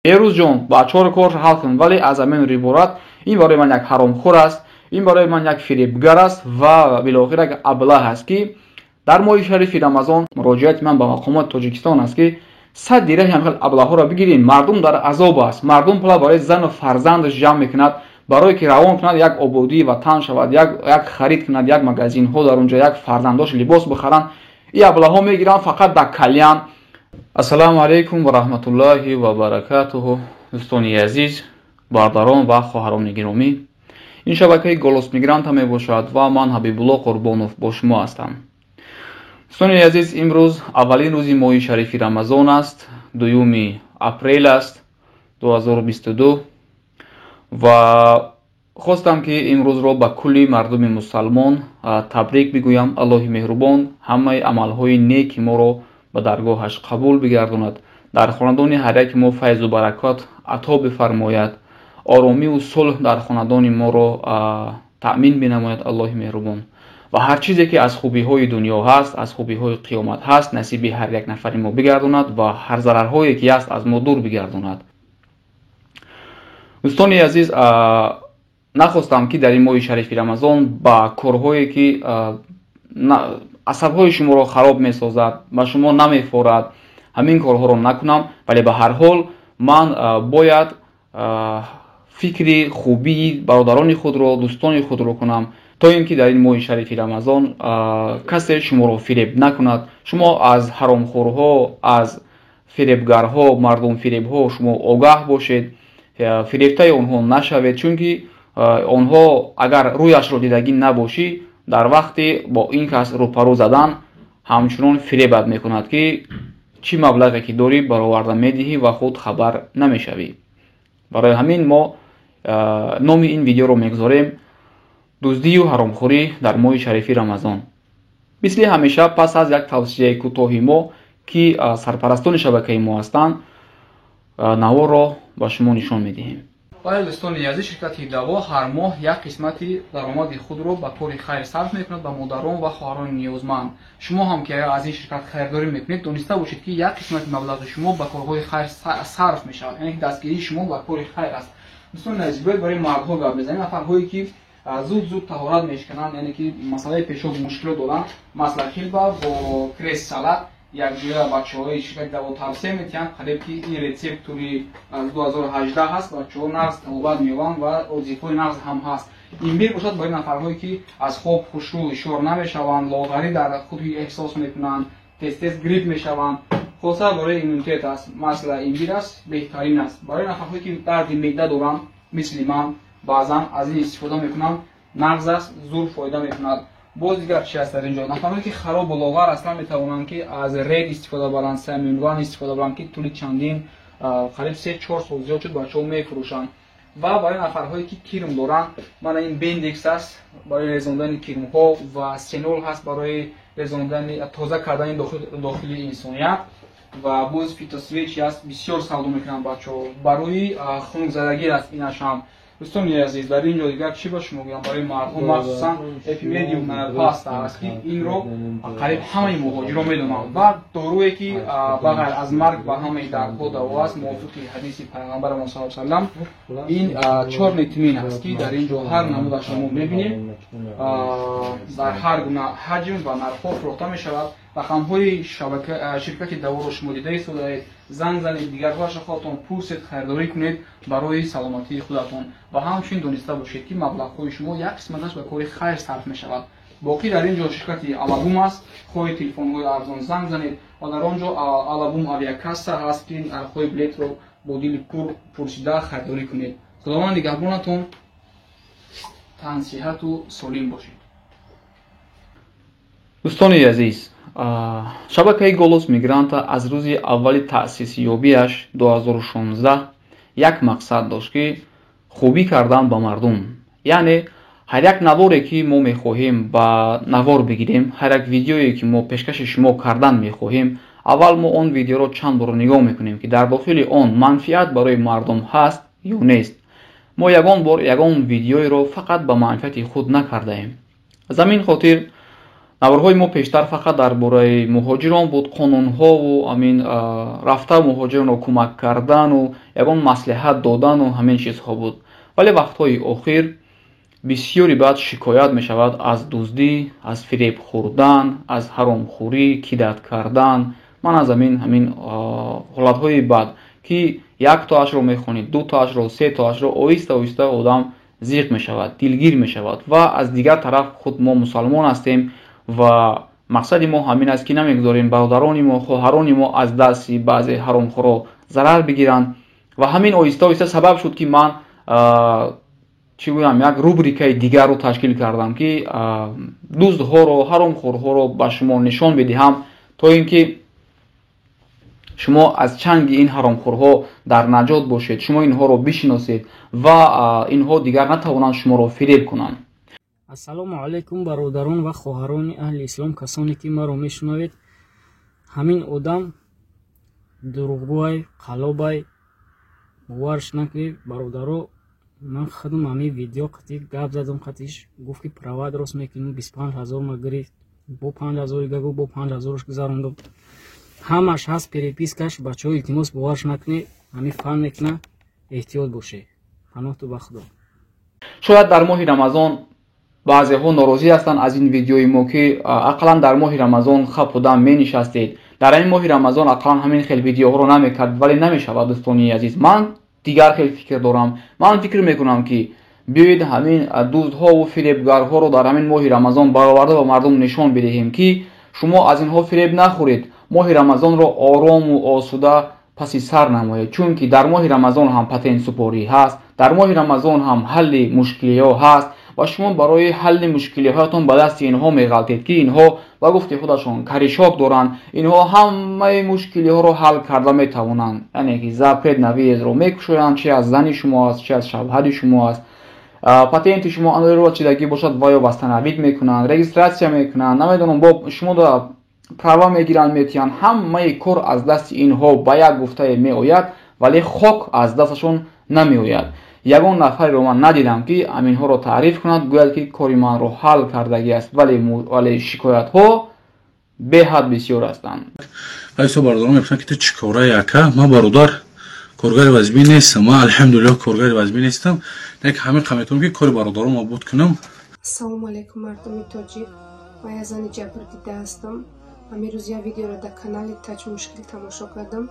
Беҳрӯзҷон, бачаҳоро корашро ҳал кун, вале аз ҳамин иборат ин барои ман як ҳаромхӯр аст, ин барои ман як фиребгар аст ва билохир як аблаҳ аст, ки дар моҳи шарифи Рамазон муроҷиати ман ба мақомоти Тоҷикистон аст, ки 100 дираҳи ҳамхел аблаҳҳоро бигирем. Мардум дар азоб аст, мардум пула барои зану фарзандаш ҷамъ мекунад, барое ки равон кунад, як ободии ватан шавад, як харид кунад, як магазинҳо дар онҷо, як фарзандош либос бихаранд. Ин аблаҳҳо мегиранд фақат дар кальян. Ассалому алайкум ва раҳматуллоҳи ва баракатуҳу. Дӯстони азиз, бародарон ва хоҳарони гиромӣ, ин шабакаи Голос Мигранта мебошад ва ман Ҳабибулло Қурбонов бо шумо ҳастам. Дӯстони азиз, имрӯз аввалин рӯзи моҳи шарифи Рамазон аст, 2 апрел аст, 2022, ва хостам ки имрӯзро ба кулли мардуми мусалмон табрик бигӯям. Аллоҳи меҳрубон ҳамаи амалҳои неки моро ба даргоҳаш қабул бигардонад, дар хонадони ҳар яки мо файзу баракот ато бифармояд, оромиву сулҳ дар хонадони моро таъмин бинамояд Аллоҳи меҳрубон, ва ҳар чизе ки аз хубиҳои дунё ҳаст, аз хубиҳои қиёмат ҳаст, насиби ҳар як нафари мо бигардонад ва ҳар зарарҳое ки ҳаст аз мо дур бигардонад. Дӯстони азиз, нахостам ки дар ин моҳи шарифи Рамазон ба корҳое ки асабҳои шуморо хароб месозад, ба шумо намефорад, ҳамин корҳоро накунам, вале ба ҳар ҳол ман бояд фикри хубии бародарони худро, дӯстони худро кунам, то ин ки дар ин моҳи шарифи Рамазон касе шуморо фиреб накунад. Шумо аз ҳаромхӯрҳо, аз фиребгарҳо, мардумфиребҳо шумо огаҳ бошед, фиребтаи онҳо нашавед, чунки онҳо агар рӯяшро дидагӣ набошӣ, дар вақти бо ин кас рӯпарӯ задан ҳамчунон фиребат мекунад, ки чӣ маблағе ки дорӣ бароварда медиҳӣ ва худ хабар намешавӣ. Барои ҳамин мо номи ин видеоро мегузорем дуздию ҳаромхӯрӣ дар моҳи шарифи Рамазон. Мисли ҳамеша пас аз як тавсияи кӯтоҳи мо, ки сарпарастони шабакаи мо ҳастанд, наворро ба шумо нишон медиҳем. Бале дӯстони азиз, ширкати Даво ҳар моҳ як қисмати даромади худро ба кори хайр сарф мекунад, ба модарон ва хоҳарони ниёзманд. Шумо ҳам ки аз ин ширкат хайрдорӣ мекунед, дониста бошед, ки як қисмати маблағи шумо ба корҳои хайр сарф мешавад, яъне ки дастгирии шумо ба кори хайр аст. Дӯстони азиз, бояд барои мардҳо гап мезанем, нафарҳое ки зуд-зуд таҳорат мешикананд, яъне ки масъалаи пешоб мушкилот доранд, масла хилба бо крес салат якҷоя бачаҳои ширкати Даво тавсия метиҳанд. Қариб ки ин рецептури аз 2018 ҳаст, бачаҳо нағз табобат меёбанд ва отзивҳои нағз ҳам ҳаст. Имбир бошад барои нафарҳое ки аз хоб хушрӯ ҳушёр намешаванд, лоғарӣ дар худ эҳсос мекунанд, тез-тез грипп мешаванд, хоса барои иммунитет аст. Масла имбир аст, беҳтарин аст. Барои нафарҳое ки дарди меъда доранд, мисли ман, баъзан аз ин истифода мекунам, нағз аст, зур фоида мекунад. Боз дигар чи аст дар ин ҷо? Нафарҳое ки харобу лоғар аслан метавонанд ки аз ред истифода баранд, самюнван истифода баранд, ки тӯли чандин қариб 3-4 сол зиёд шуд бачаҳо мефурӯшанд. Ва барои нафарҳое ки кирм доранд, мана ин бендекс аст барои резондани кирмҳо ва сенол ҳаст барои резондани, тоза кардани дохили инсоният. Ва боз фитосвечи аст, бисёр савдо мекунанд бачаҳо, барои хунукзадагӣ аст инаш ҳам. Дӯстони азиз, дар ин ҷо дигар чӣ ба шумо гӯям? Барои мардҳо махсусан эпимедиум паста аст, ки инро қариб ҳамаи муҳоҷиро медонанд, ва доруе ки ба ғайр аз марг ба ҳамаи дардҳо даво аст, мувофиқи ҳадиси пайғамбарамон саллаллоҳу алайҳи васаллам, ин чёрный тмин аст, ки дар ин ҷо ҳар намудашро мо мебинем, дар ҳар гуна ҳаҷм ва нархҳо фурӯхта мешавад. Рақамҳои ширкати Даворо шумо дида истодаед, занг занед, дигарҳояшро худатон пурсед, харидорӣ кунед барои саломатии худатон. Ва ҳамчунин дониста бошед, ки маблағҳои шумо як қисматаш ба кори хайр сарф мешавад. Боқӣ дар ин ҷо ширкати Алабум аст, хоҳи телефонҳои арзон занг занед, ва дар он ҷо Алабум авиакасса ҳаст, ки нархҳои билетро бо дили пур пурсида харидорӣ кунед. Худованд нигаҳбонатон, тансиҳату солим бошед. Дӯстони азиз, шабакаи Голос Мигранта аз рӯзи аввали таъсисёбиаш 2016 як мақсад дошт, ки хубӣ кардан ба мардум, яъне ҳар як наворе ки мо мехоҳем ба навор бигирем, ҳар як видеое ки мо пешкаши шумо кардан мехоҳем, аввал мо он видеоро чанд бор нигоҳ мекунем, ки дар дохили он манфиат барои мардум ҳаст ё нест. Мо ягон бор ягон видеоеро фақат ба манфиати худ накардаем. Аз ҳамин хотир Наворҳои мо пештар фақат дар бораи муҳоҷирон буд, қонунҳову ҳамин рафта муҳоҷиронро кӯмак кардану ягон маслиҳат додану ҳамин чизҳо буд. Вале вақтҳои охир бисёри баъд шикоят мешавад аз дуздӣ, аз фиреб хӯрдан, аз ҳаромхӯрӣ, кидат кардан. Ман аз ҳамин ҳолатҳои бад, ки як тоашро мехонӣ, ду тоашро, се тоашро, оҳиста оҳиста одам зиқ мешавад, дилгир мешавад. Ва аз дигар тараф худ мо мусалмон ҳастем ва мақсади мо ҳамин аст, ки намегузорем бародарони мо, хоҳарони мо аз дасти баъзе ҳаромхӯро зарар бигиранд. Ва ҳамин оҳиста оҳиста сабаб шуд, ки ман чӣ гӯям, як рубрикаи дигарро ташкил кардам, ки дуздҳоро, ҳаромхӯрҳоро ба шумо нишон бидиҳам, то ин ки шумо аз чанги ин ҳаромхӯрҳо дар наҷот бошед, шумо инҳоро бишиносед ва инҳо дигар натавонанд шуморо фиреб кунанд. Ассалому алайкум, бародарон ва хоҳарони аҳли ислом, касоне ки маро мешунавед. Ҳамин одам дурӯғгӯай, қалобай, боварш накунед, бародаро. Ман худам ҳамин видео қатӣ гап задам, қатиш гуфт, ки права дуруст мекунем, 25 000 ма гирифт, бо 5000 гагу, бо 5000-ш гузарондум. Ҳамаш ҳаст перепискаш. Бачаҳо, илтимос, боварш накунед, ҳамин фан мекуна, эҳтиёт бошед. Паноҳту ба Худо. Шояд дар моҳи Рамазон баъзеҳо норозӣ ҳастанд аз ин видеои мо, ки ақаллан дар моҳи Рамазон хапудам менишастед, дар ҳамин моҳи Рамазон ақаллан ҳамин хел видеоҳоро намекард. Вале намешавад, дӯстони азиз, ман дигар хел фикр дорам. Ман фикр мекунам, ки биёед ҳамин дуздҳову фиребгарҳоро дар ҳамин моҳи Рамазон бароварда ба мардум нишон бидиҳем, ки шумо аз инҳо фиреб нахӯред, моҳи Рамазонро орому осуда паси сар намоед, чунки дар моҳи Рамазон ҳам патентсупорӣ ҳаст, дар моҳи Рамазон ҳам ҳалли мушкилиҳо ҳаст ва шумо барои ҳалли мушкилиҳоятон ба дасти инҳо меғалтед, ки инҳо ба гуфти худашон корешок доранд, инҳо ҳамаи мушкилиҳоро ҳал карда метавонанд. Яъне ки запрет на въездро мекушоянд, чи аз зани шумо аст, чи аз шавҳари шумо аст, патенти шумо аннулировать шидагӣ бошад ва ё восстановить мекунанд, регистрация мекунанд, намедонам, бо шумо права мегиранд, метиҳанд. Ҳамаи кор аз дасти инҳо ба як гуфтае меояд, вале хок аз дасташон намеояд. Ягон нафареро ман надидам, ки ҳаминҳоро таъриф кунад, гӯяд, ки кори манро ҳал кардагиаст, вале шикоятҳо беҳад бисёр ҳастанд. Баъзеҳо бародарон мепурсанд, ки ту чӣ корае, ака? Ман, бародар, коргари вазбӣ нестам, ман, алҳамдулиллоҳ, коргари вазбӣ нестам, лекин ҳамин қа метавонам, ки кори бародарон обод кунам. Ассалому алайкум, мардуми тоҷик. Ман як зани ҷабрдида ҳастам. Ҳамин рӯз як видеоро дар канали Таҷ Мушкил тамошо кардам.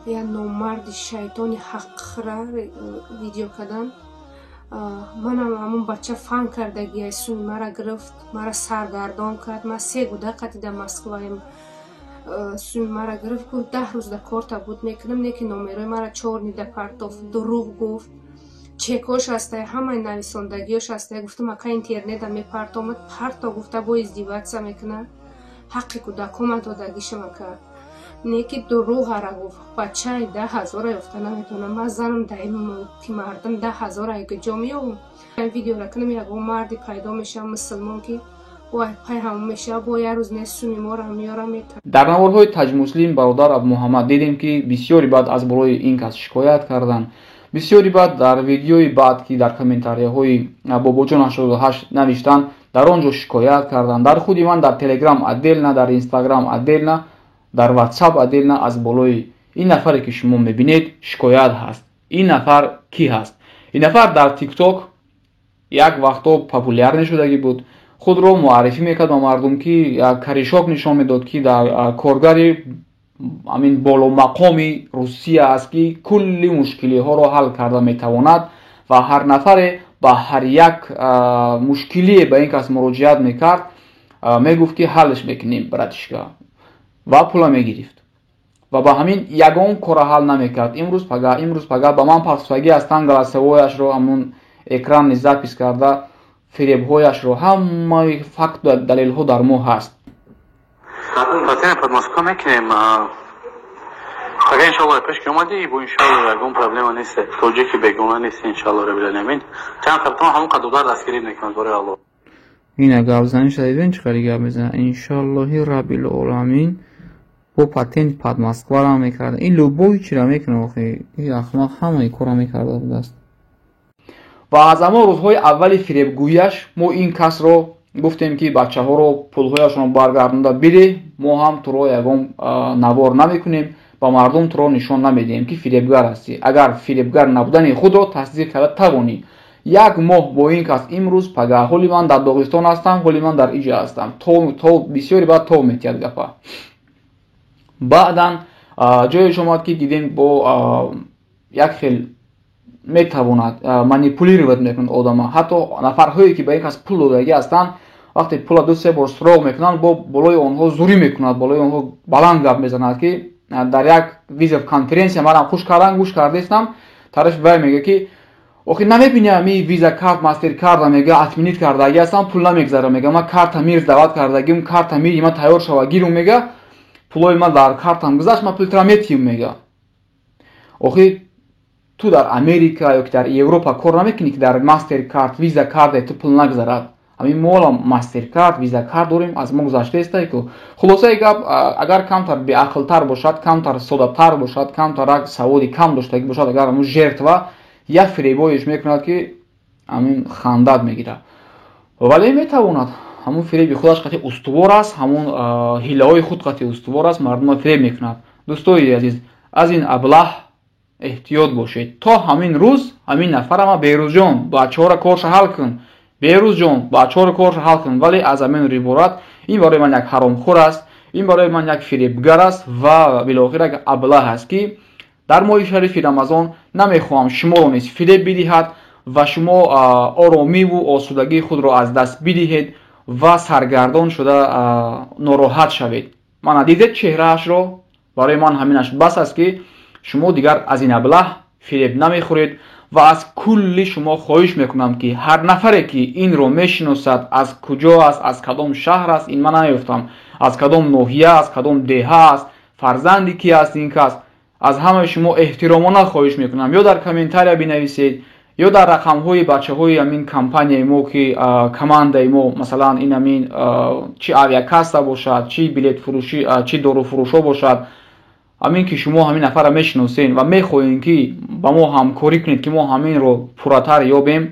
Як номарди шайтони ҳаққра видео кардан. Манам ҳамон бача фан кардагиай, суми мара гирифт, мара саргардон кард. Ман се гудака дар Москваем. Суми мара гирифт, гуфт, 10 рӯз дар корта буд мекунам, не ки номерои мара чорни да партофт, дурӯғ гуфт. Чекош ҳастай, ҳамаи нависондагиёш ҳастай. Гуфтам, ака, интернета мепартомад, парто гуфта, бо издеваться мекунад. Ҳаққи кӯдакома додагишам, ака, не ки дурӯғара гуфт. Бачаи 10 000-а ёфта наметавонам. Ман занам ки мардум 10 000-а ҷо меёбам. Видеора кунам, ягон марди пайдо мешава, мусулмон, ки пай ҳамон мешава, бо як рӯз не суми мора меёра мета. Дар наворҳои Таҷмуслим бародар Абдумуҳаммад дидем, ки бисёри баъд аз болои ин кас шикоят карданд. Бисёри баъд дар видеои баъд, ки дар комментарияҳои Бобоҷон 88 навиштанд, дар он ҷо шикоят карданд. Дар худи ман дар Телеграм отдельно, дар Инстаграм отдельно, дар Ватсап отдельно аз болои ин нафаре, ки шумо мебинед, шикоят ҳаст. Ин нафар кӣ ҳаст? Ин нафар дар ТикТок як вақто популярный шудагӣ буд, худро муаррифӣ мекард ба мардум, ки як корешок нишон медод, ки дар коргари ҳамин боломақоми Русия аст, ки кулли мушкилиҳоро ҳал карда метавонад ва ҳар нафаре ба ҳар як мушкилие ба ин кас муроҷиат мекард, мегуфт, ки ҳаллаш мекунем, братишка, ва пула мегирифт. Ва ба ҳамин ягон кора ҳал намекард. Имрӯз пага, имрӯз пага ба ман партофтагӣ ҳастанд голосовояшро, ҳамун экранный запись карда, фиребҳояшро, ҳамаи факту далелҳо дар мо ҳаст. Патент под Москва мекунем. Ага, иншалло, пеш ки омадӣ, бо иншалло ягон проблема нест, тоҷики бегона нест, иншалло рабилаламин. Чанд қабтон ҳамон қадодар дастгирӣ мекунад, бори Алло. Ина гапзанӣ шуда, чӣ қадар гап мезанад. Иншаллоҳи раббил оламин, бо патент под Москвара мекард. Ин любой чира мекунад охи, ин ахмақ ҳамаи кора мекарда будааст. Ва аз ҳамон рӯзҳои аввали фиребгӯяш мо ин касро Гуфтем, ки бачаҳоро пулҳояшонро баргардонда бидеҳ, мо ҳам туро ягон навор намекунем, ба мардум туро нишон намедиҳем, ки фиребгар ҳастӣ. Агар фиребгар набудани худро тасдиқ карда тавонӣ. Як моҳ бо ин кас имрӯз пага, ҳоли ман дар Доғистон ҳастам, ҳоли ман дар иҷа ҳастам, то бисёре баъд тов метиҳад гапа. Баъдан ҷоеш омад, ки дидем бо як хел метавонад манипулировать мекунад одама. Ҳатто нафарҳое, ки ба ин кас пул додагӣ ҳастанд, вақте пула 2-се бор суроғ мекунанд, бо болои онҳо зурӣ мекунад, болои онҳо баланд гап мезанад, ки дар як видеоконференсия манам хуш кардан гӯш кардаистам, тарафи вай мега, ки охи намебини, ами виза карт, мастер карта, мега, отменить кардагӣ ҳастам, пул намегзара, мега, ман карта мир даъват кардагим, карта мири ман тайёр шава, гирум, мега, пулои ман дар картам гузашт, ман пул тра метиҳм, мега. Охи ту дар Америка ё ки дар Европа кор намекунӣ, ки дар мастер карт, виза карта ту пул нагзарад. Ҳамин мола мастер карт, виза карт дорем, аз мо гузаштаеста ку. Хулосаи гап, агар камтар беақлтар бошад, камтар содатар бошад, камтарак саводи кам доштагӣ бошад, агар ҳамун жертва, як фиребоеш мекунад, ки ҳамин хандат мегирад. Вале метавонад, ҳамун фиреби худаш қатъи устувор аст, ҳамун ҳилаҳои худ қатъи устувор аст, мардумро фиреб мекунад. Дӯстои азиз, аз ин аблаҳ эҳтиёт бошед. То ҳамин рӯз ҳамин нафарама, Берӯзҷон, бачаҳоро корша ҳал кун, Берӯзҷон, бачаҳоро корша ҳал кун. Вале аз ҳамин иборат, ин барои ман як ҳаромхӯр аст, ин барои ман як фиребгар аст ва билохир як аблаҳ аст, ки дар моҳи шарифи Рамазон намехоҳам шуморо низ фиреб бидиҳад ва шумо оромиву осудагии худро аз даст бидиҳед ва саргардон шуда нороҳат шавед. Мана дидед чеҳраашро, барои ман ҳаминаш бас аст, ки шумо дигар аз ин аблаҳ фиреб намехӯред. Ва аз кулли шумо хоҳиш мекунам, ки ҳар нафаре ки инро мешиносад, аз куҷо аст, аз кадом шаҳр аст, ин ман наёфтам, аз кадом ноҳия, аз кадом деҳа аст, фарзанди ки аст ин кас, аз ҳамаи шумо эҳтиромона хоҳиш мекунам, ё дар комментария бинависед, ё дар рақамҳои бачаҳои ҳамин компанияи мо, ки командаи мо, масалан, ин ҳамин чи авиакасса бошад, чи билетфурӯшӣ, чи доруфурӯшҳо бошад, ҳамин ки шумо ҳамин нафарро мешиносед ва мехоҳем, ки ба мо ҳамкорӣ кунед, ки мо ҳаминро пурратар ёбем,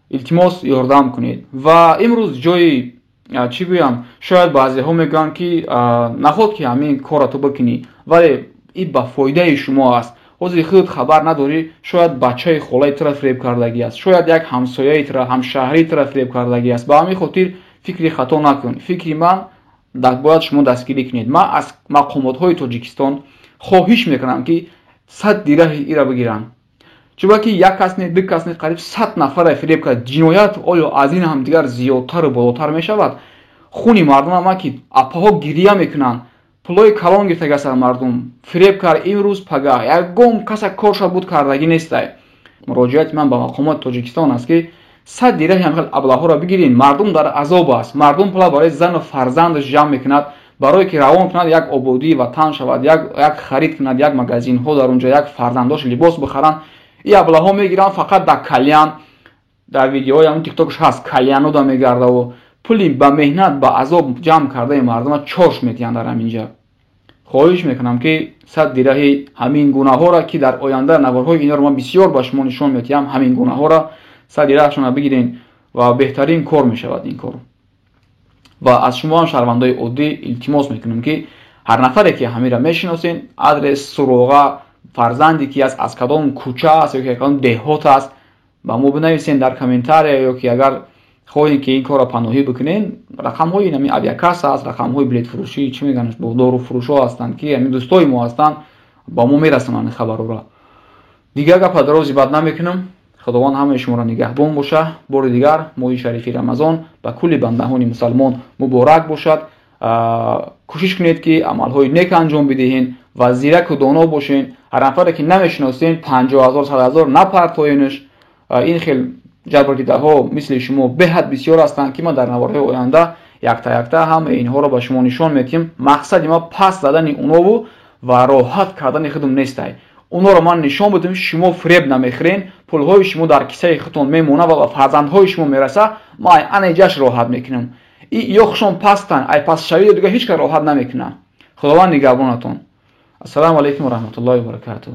илтимос, ёрдам кунед. Ва имрӯз ҷои чӣ гӯям, шояд баъзеҳо мегӯянд, ки наход ки ҳамин корро ту бикунӣ, вале ин ба фоидаи шумо аст. Ҳозир худ хабар надорӣ, шояд бачаи холаи тура фиреб кардагӣ аст, шояд як ҳамсояи тура, ҳамшаҳрии тура фиреб кардагӣ аст. Ба ҳамин хотир фикри хато накун. Фикри ман, бояд шумо дастгирӣ кунед. Ман аз мақомотҳои Тоҷикистон хоҳиш мекунам, ки 100 дираҳи ира бигиранд, чунки як кас не, ду кас не, қариб 100 нафара фиреб кард. Ҷиноят оё аз ин ҳам дигар зиёдтару болотар мешавад? Хуни мардумама, ки апаҳо гирия мекунанд, пулҳои калон гирифтагастанд, мардум фиреб кард. Имрӯз пага ягон каса корша буд кардагӣ нестай. Муроҷиати ман ба мақомоти Тоҷикистон аст, ки 100 дираҳи ҳамхел аблаҳоро бигирин. Мардум дар азоб аст, мардум пула барои зану фарзандаш ҷамъ мекунад, барое ки равон кунад, як ободии ватан шавад, як харид кунад, як магазинҳо дар онҷо, як фарзандош либос бихаранд. И аблаҳо мегиранд, фақат дар кальян, дар видеоҳои ҳамн тиктокш ҳаст, кальянода мегардаву пули ба меҳнат, ба азоб ҷамъ кардаи мардума чош метиҳанд дар ҳамин ҷа. Хоҳиш мекунам, ки 100 дираҳи ҳамин гунаҳоро, ки дар оянда наворҳои инҳоро ман бисёр ба шумо нишон метиҳам, ҳамин гунаҳоро 100 дираҳашонро бигирен ва беҳтарин кор мешавад ин кор. Ва аз шумо ҳам, шаҳрвандои оддӣ, илтимос мекунем, ки ҳар нафаре ки ҳаминро мешиносен, адрес, суроға, фарзанде ки аст, аз кадом кӯча аст ё ки кадом деҳот аст, ба мо бинависен дар комментария, ё ки агар хоҳем, ки ин корро паноҳӣ бикунен, рақамҳои ҳамин авиакасса аст, рақамҳои билетфурӯшӣ, чӣ мегӯянд, доруфурӯшҳо ҳастанд, ки ҳамин дӯстои мо ҳастанд, ба мо мерасонанд хабарҳоро. Дигар гапа дарози бад намекунам. Худованд ҳамаи шуморо нигаҳбон боша. Бори дигар моҳи шарифи Рамазон ба кулли бандаҳони мусалмон муборак бошад. Кӯшиш кунед, ки амалҳои нек анҷом бидиҳен ва зираку доно бошен. Ҳар нафаре ки намешиносен, 50 000, 100 000 напартоенш. Ин хел ҷабрдидаҳо мисли шумо беҳад бисёр ҳастанд, ки ман дар наворҳои оянда якта якта ҳамаи инҳоро ба шумо нишон медиҳем. Мақсади ма паст задани унову ва роҳат кардани худум нестай. Онҳоро ман нишон будам, шумо фиреб намехӯрен, пулҳои шумо дар кисаи худтон мемонад ва ба фарзандҳои шумо мераса. Ман ай ҷаш роҳат мекунам. Ё хушон пастанд, ай пастшавӣ дига ҳеҷ кас роҳат намекунад. Худованд нигаҳбонатон. Ассалому алайкум ва раҳматуллоҳи ва баракатуҳ.